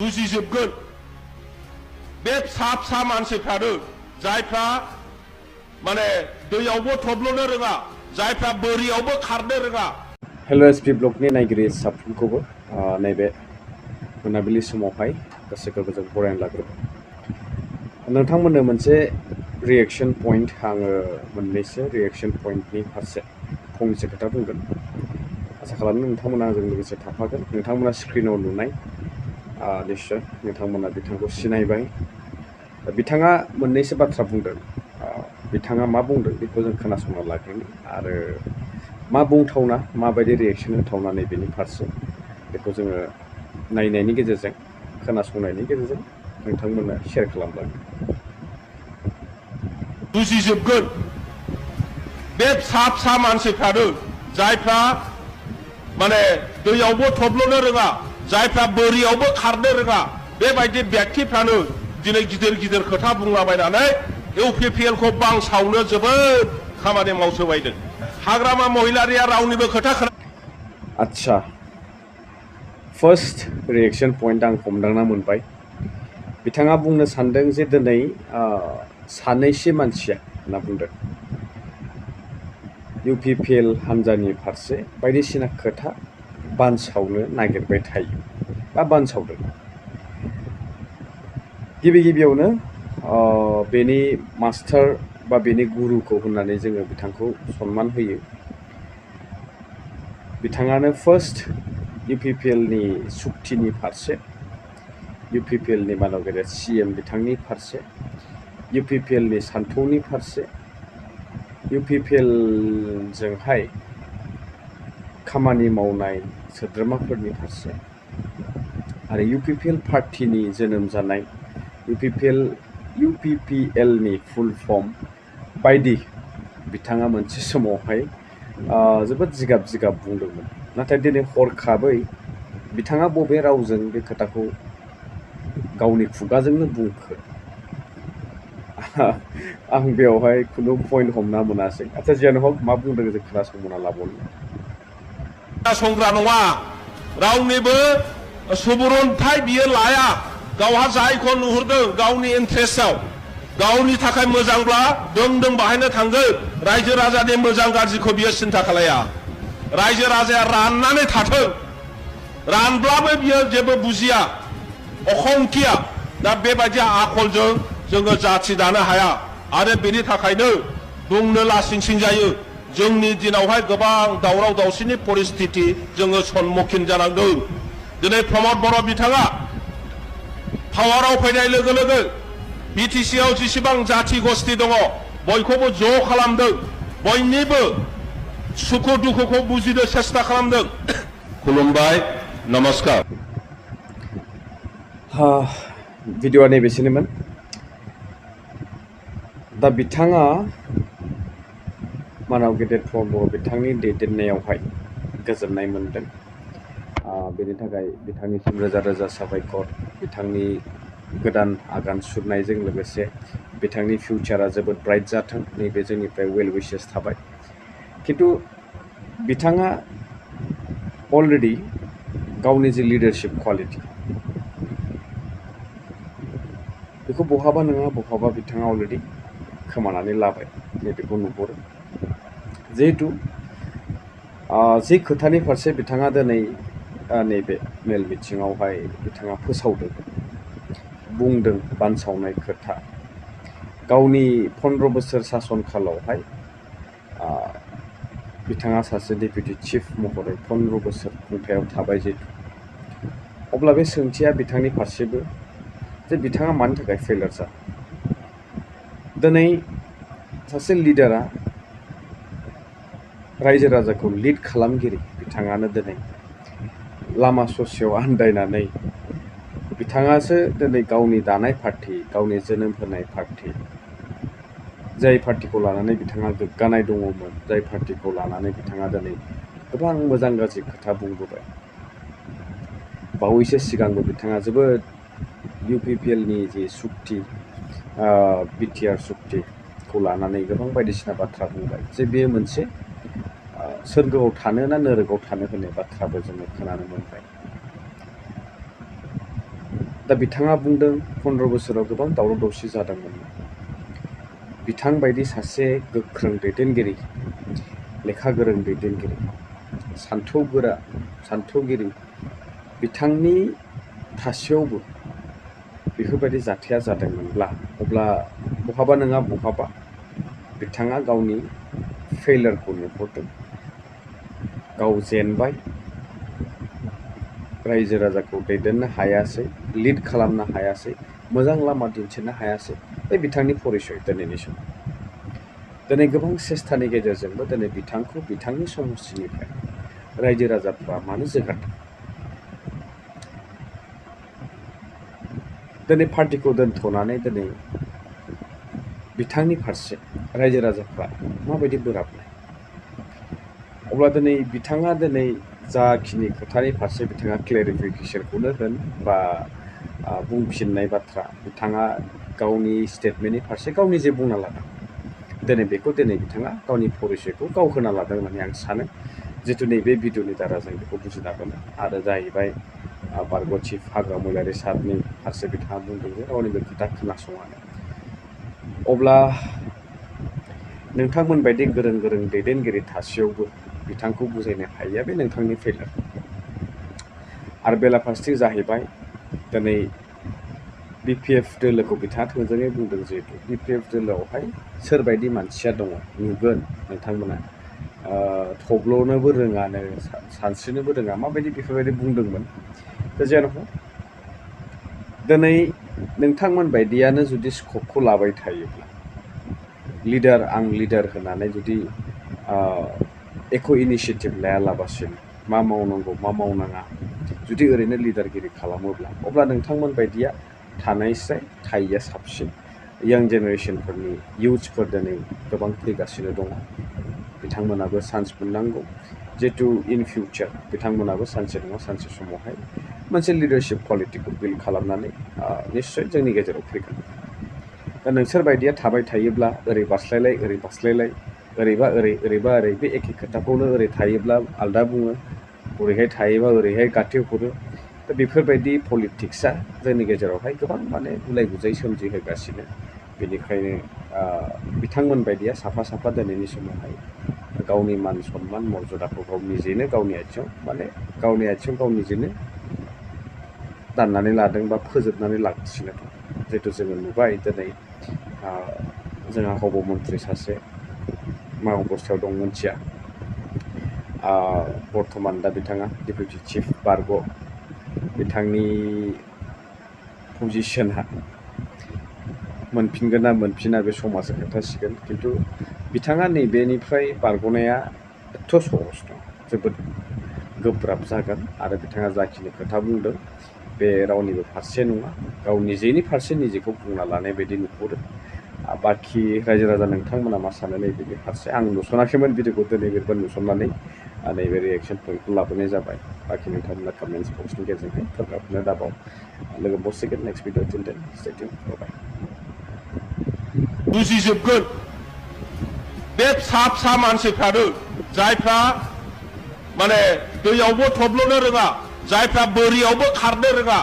बुजिजोबगोन बे फिसा फिसा मानसिफ्रानो जायफ्रा माने दैयावबो थब्ल'नो रोङा जायफ्रा बोरियावबो खारनो रोङा। हेलो एसपी ब्लगनि नायगिरि साफ्रोमखौबो नैबे मोनाबिलि समावहाय गोसो गोरबोजों बरायना लाग्रोबाय। नोंथांमोननो मोनसे रिएक्शन पॉइंट आङो मोननैसो रिएक्शन पॉइंटनि फारसे फंनैसो खोथा बुंगोन। आसा खालामो नोंथांमोना आंजों लोगोसे थाफागोन। नोंथांमोना स्क्रिनाव नुनाय निश्चय नोंथांमोना बिथांखौ सिनायबाय। बिथाङा मोननैसो बाथ्रा बुंदों। बिथाङा मा बुंदों बेखौ जों खोनासंना लाग्रोनि आरो मा बुंथावना माबायदि रिएक्शन होथावना नैबेनि फारसे बेखौ जोङो नायनायनि गेजेरजों खोनासंनायनि गेजेरजों नोंथांमोननो शेयार खालामलांगोन। बुजिजोबगोन बे फिसा फिसा मानसिफ्रानो जायफ्रा माने दैयावबो थब्ल'नो रोङा जायफ्रा बोरियावबो खारनो रोङा बेबायदि व्यक्तिफ्रानो दिनै गिदिर गिदिर खोथा बुंलाबायनानै इउपिपिएलखौ बांसावनो जोबोद खामानि मावसोबायदों। हाग्रामा महिलारिया रावनिबो खोथा आच्छा फार्स्ट रिएक्शन पॉइंट आं हमदांना मोनबाय। बिथाङा बुंनो सानदों जे दिनै सानैसो मानसिया होनना बुंदों इउपिपिएल हान्जानि फारसे बायदिसिना खोथा बानसावनो नागिरबाय थायो बा बानसावदों। गिबि गिबियावनो बेनि मास्टार बा बेनि गुरुखौ होननानै जोङो बिथांखौ सनमान होयो। बिथाङानो फार्स्ट इउपिपिएलनि सुक्तिनि फारसे इउपिपिएलनि मानाव गेदेर सिएम बिथांनि फारसे इउपिपिएलनि सान्थौनि फारसे इउपिपिएलजोंहाय खामानि मावनाय सोद्रोमाफोरनि फारसे आरो इउपिपिएल पार्टिनि जोनोम जानाय इउपिपिएलनि फुल फर्म बायदि बिथाङा मोनसे समावहाय जोबोद जिगाब जिगाब बुंदोंमोन। नाथाय दिनै हरखाबै बिथाङा बबे रावजों बे खोथाखौ गावनि खुगाजोंनो बुंखो आं बेवहाय खुनु पइन्ट हमना मोनासै। आच्छा जियानो हक मा बुंदों जों खोनासंना लाबावनि। खोनासंग्रा नङा रावनिबो सुबुरुनथाय बियो लाया। गावहा जायखौ नुहुरदों गावनि इन्ट्रेस्टआव गावनि थाखाय मोजांब्ला दों बाहायनो थांगोन। रायजो राजानि मोजां गाज्रिखौ बियो सिन्था खालाया। रायजो राजाया राननानै थाथों रानब्लाबो बियो जेबो बुजिया अखंखिया। दा बेबायदि आखलजों जोङो जाथि दानो हाया आरो बेनि थाखायनो बुंनो लासिंसिं जायो। जोंनि दिनावहाय गोबां दावराव दावसिनि परिस्थिति जोङो सम्मुखीन जानांदों। दिनै प्रमद बर' बिथाङा पावाराव फैनाय लोगो लोगो बिटिसिआव जेसेबां जाथि गस्थि दङ बयखौबो ज' खालामदों। बयनिबो सुखु दुखुखौ बुजिनो सेस्था खालामदों। खुलुमबाय नमस्कार। भिडिअआ नैबेसिनोमोन। दा बिथाङा मानाव गेदेर प्रमद बर' बिथांनि दैदेननायावहाय गोजोननाय मोनदों। बेनि थाखाय बिथांनिसिम रोजा रोजा साबायखर। बिथांनि गोदान आगान सुरनायजों लोगोसे बिथांनि फिउचारा जोबोद ब्राइट जाथों नैबे जोंनिफ्राय वेल विशेस थाबाय। खिन्थु बिथाङा अलरेडि गावनि जे लिडारशिप क्वालिटि बेखौ बहाबा नङा बहाबा बिथाङा अलरेडि खोमानानै लाबाय नैबेखौ नुहुरो। जिहेतु जे खोथानि फारसे बिथाङा दिनै नैबे मेल मिटिङावहाय बिथाङा फोसावदों बुंदों बानसावनाय खोथा गावनि 15 बोसोर सासन कालावहाय बिथाङा सासे डेपुटि चिफ महरै 15 बोसोर खुंथायाव थाबाय। जिहेतु अब्ला बे सोंथिया बिथांनि फारसेबो जे बिथाङा मानि थाखाय फेलार जा। दिनै सासे लिडारा रायजो राजाखौ लिड खालामगिरि बिथाङानो दिनै लामा ससेयाव आन्दायनानै बिथाङासो दिनै गावनि दानाय पार्टी गावनि जोनोम होनाय पार्टी जाय पार्टीखौ लानानै बिथाङा गोग्गानाय दङमोन जाय पार्टीखौ लानानै बिथाङा दिनै गोबां मोजां गाज्रि खोथा बुंबोबाय। बावैसो सिगांबो बिथाङा जोबोद इउपिपिएलनि जे सुक्ति बिटिआर सुक्तिखौ लानानै गोबां बायदिसिना बाथ्रा बुंबाय जे बेयो मोनसे सोरगोआव थानो ना नोरगोआव थानो होननाय बाथ्राबो जोङो खोनानो मोनबाय। दा बिथाङा बुंदों 15 बोसोराव गोबां दावराव दावसि जादोंमोन। बिथां बायदि सासे गोख्रों दैदेनगिरि, लेखा गोरों दैदेनगिरि, सान्थौगिरि बिथांनि थासेयावबो बेफोरबायदि जाथाया जादोंमोनब्ला अब्ला बहाबा नङा बहाबा बिथाङा गावनि फेइलारखौ नुहुरदों। गाव जेनबाय, रायजो राजाखौ दैदेननो हायासै, लिड खालामनो हायासै, मोजां लामा दिन्थिनो हायासै। बे बिथांनि परिचय दिनैनि समाव। दिनै गोबां सेस्थानि गेजेरजोंबो दिनै बिथांखौ बिथांनि समस्थिनिफ्राय रायजो राजाफ्रा मानो जोगारदों? दिनै पार्टिखौ दोनथ'नानै दिनै बिथांनि फारसे रायजो राजाफ्रा माबायदि बोराबनाय? अब्ला दिनै बिथाङा दिनै जाखिनि खोथानि फारसे बिथाङा क्लेरिफिकेसनखौनो होन बा बुंफिननाय बाथ्रा, बिथाङा गावनि स्टेटमेन्टनि फारसे गावनि जे बुंना लादों, दिनै बेखौ बिथाङा गावनि परिचयखौ गाव होना लादों होननानै आं सानो। जितु नैबे भिडिअनि दारा जों बेखौ बुजिना मोनो। आरो जाहैबाय बारग' चिफ हाग्रा महिलारि सारनि फारसे बिथाङा बुंदों जे रावनिबो खोथा खोनासङानो। अब्ला नोंथांमोन बायदि गोरों दैदेनगिरि थासेयावबो बिथांखौ बुजायनो हायैया बे नोंथांनि फेइलार। आरो बेलाफारसेथिं जाहैबाय दिनै BPF दोलोखौ बिथाङा थोंजोङै बुंदों जिहेतु BPF दोलोआवहाय सोरबायदि मानसिया दङ नुगोन नोंथांमोना थब्ल'नोबो रोङानो, सानस्रिनोबो रोङा, माबायदि बेफोरबायदि बुंदोंमोन। दा जियानो हक, दिनै नोंथांमोन बायदियानो जुदि स्कपखौ लाबाय थायोब्ला, आं लिडार होनानै जुदि एख' इनिसियेटिभ लायालाबासिनो मा मावनांगौ मा मावनाङा जुदि ओरैनो लिडारगिरि खालामोब्ला अब्ला नोंथांमोन बायदिया थानायस्राय थायैया साबसिन। यां जेनेरेसनफोरनि इयुथ्सफोर दिनै गोबां फैगासिनो दङ। बिथांमोनाबो चान्स मोननांगौ। जिहेतु इन फिउचार बिथांमोनाबो सानसे नङा सानसे समावहाय मोनसे लिडारशिप क्वालिटिखौ बिल्ड खालामनानै निश्चय जोंनि गेजेराव फैगोन। दा नोंसोर बायदिया थाबाय थायोब्ला ओरै बास्लायलाय ओरै बास्लायलाय, ओरैबा ओरै बे एखे खोथाखौनो ओरै थायोब्ला आलदा बुङो, ओरैहाय थायोबा ओरैहाय गाथेहरो। दा बेफोरबायदि पलिटिक्सआ जोंनि गेजेरावहाय गोबां माने गुलाय गुजाय सोमजिहोगासिनो। बेनिखायनो बिथांमोन बायदिया साफा दिनैनि समावहाय गावनि मान सन्मान मर्यादाखौ गाव निजेनो गावनि आथिङाव गाव निजेनो दाननानै लादों बा फोजोबनानै लागासिनो दं। जिहेतु जोङो नुबाय दिनै जोंहा हब मन्त्रि सासे मा अबस्थायाव दं मोनथिया। बर्थमान दा बिथाङा डेपुटि चिफ बारग' बिथांनि पजिसनहा मोनफिनगोन ना मोनफिना बे समासो खोन्थासिगोन। खिन्थु बिथाङा नैबेनिफ्राय बारग'नाया एथ' सहस नङा, जोबोद गोब्राब जागोन। आरो बिथाङा जाखिनि खोथा बुंदों बे रावनिबो फारसे नङा, गाव निजेनि फारसे निजेखौ बुंना लानाय बायदि नुहुरो। बाखि रायजो राजा नोंथांमोना मा सानो नैबेनि फारसे? आं नुसनाखैमोन भिडिअखौ, दिनै बेरबो नुसननानै नैबे रिएक्सन पइन्टखौ लाबोनाय जाबाय। बाखि नोंथांमोना कमेन्ट्स बक्सनि गेजेरजों फोरमायहरनो दाबाव। लोगो मोनसिगोन नेक्स्ट भिडिअ। टिल देन स्टे टिउन, बाय। बुजिजोबगोन बे फिसा मानसिफ्रानो, जायफ्रा माने दैयावबो थब्ल'नो रोङा, जायफ्रा बोरियावबो खारनो रोङा,